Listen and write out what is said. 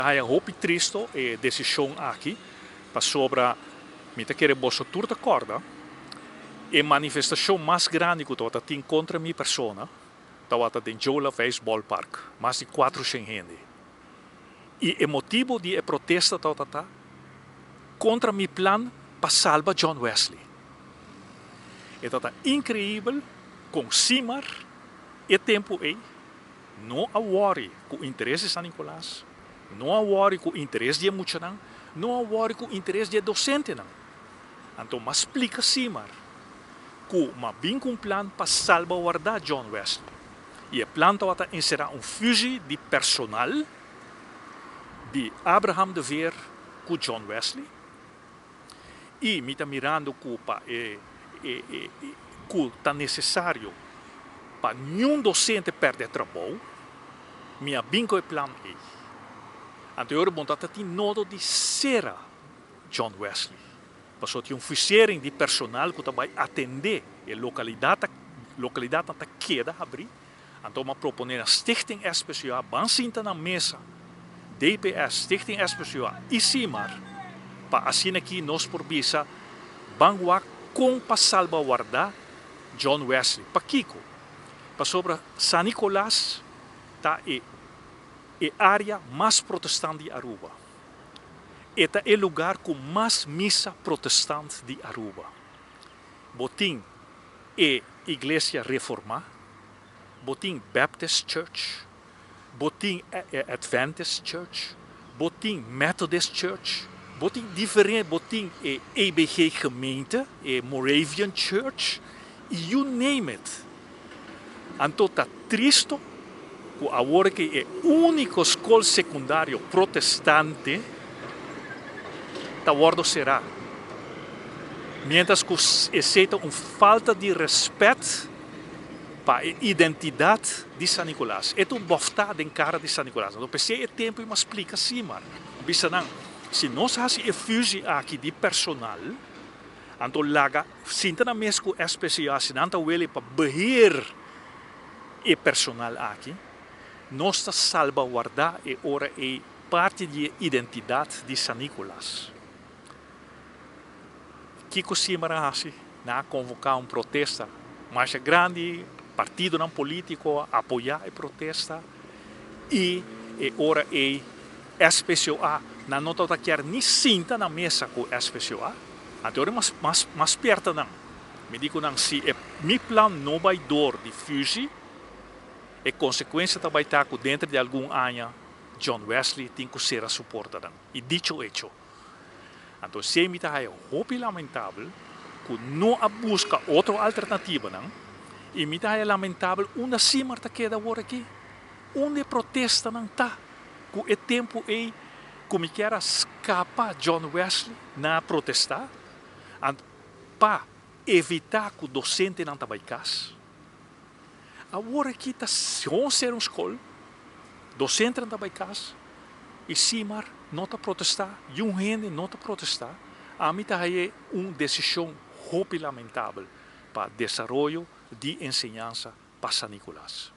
Haya hopi tristo e decision aki, pasobra mi ta kere boso tur ta corda e manifestacion mas grandi cu tabata tin contra mi persona tabata den Joe Laveist Ballpark, mas di 400 hende. Y e motibo di e protesta tabata ta contra mi plan pa salba John Wesley. E tabata increibel con Simar e tempo ey no a worry cu interes di San Nicolas, no a worry cu interes di e muchanan, no a worry cu interes di e docentenan. Anto m'a splica Simar cu m'a bin cu un plan pa salvaguarda John Wesley. Y e plan tabata encera un fusie di personal di Abraham de Veer cu John Wesley. Y mi ta mirando cu pa e, e, e, cu ta necesario pa ningun docente perde trabou, mi a bin cu e plan ey. Anto ora bo no tin nodo di cera John Wesley. Paso tin un fusering di personal cu ta bay atende e localidad, localidad ta keda habri. Anto m'a propone na Stichting SPCA, ban sinta na mesa, DPS, Stichting SPCA y Simar, pa asina aki nos por bisa ban wak con pa salvaguarda John Wesley. Pakico? Pasobra San Nicolas ta e area mas protestant di Aruba. E ta e lugar cu mas misa protestant di Aruba. Bo tin e Iglesia Reforma, bo tin Baptist Church, bo tin Adventist Church, bo tin Methodist Church, bo tin diferente, bo tin e EBG gemeente, e Moravian Church, you name it. Anto ta tristo cu awor cu e unico scol secundario protestante ta wordo cera. Mientras cu esey ta un falta di respet pa e identidad di San Nicolas. E ta un bofta den cara di San Nicolas. Anto, p'esey e tempo m'a splica Simar. Bisa nan, si nos haci e fusie aki di personal, anto laga sinta na mes cu SPCA, si nan ta willing pa beheer e personal aki, nos ta salvaguarda e ora e parti di identidad di San Nicolas. Kico Simar a haci? Nan a convoca un protesta mas grandi, partidonan politico apoya e protesta y e ora e SPCOA nan no tabata kier ni sinta na mesa cu SPCOA. Anto ora mas mas mas perta nan. Mi di cu nan si e mi plan no bay door di fusie, e consecuencia ta bay ta cu dentro di algun aña John Wesley tin cu cera su portanan. Y dicho hecho. Anto esey mi ta haya hopi lamentabel cu no a busca otro alternativanan y mi ta haya lamentabel unda Simar ta keda awor aki. Unda e protestanan ta cu e tempo ey cu mi kier a scapa John Wesley na protesta ant pa evita cu docentenan ta bay cas. Awor aki ta ser un scol, docentenan ta bay cas y Simar no ta protesta, y un hende no ta protesta. Ami ta haya un decision hopi lamentabel pa desaroyo di enseñansa pa San Nicolas.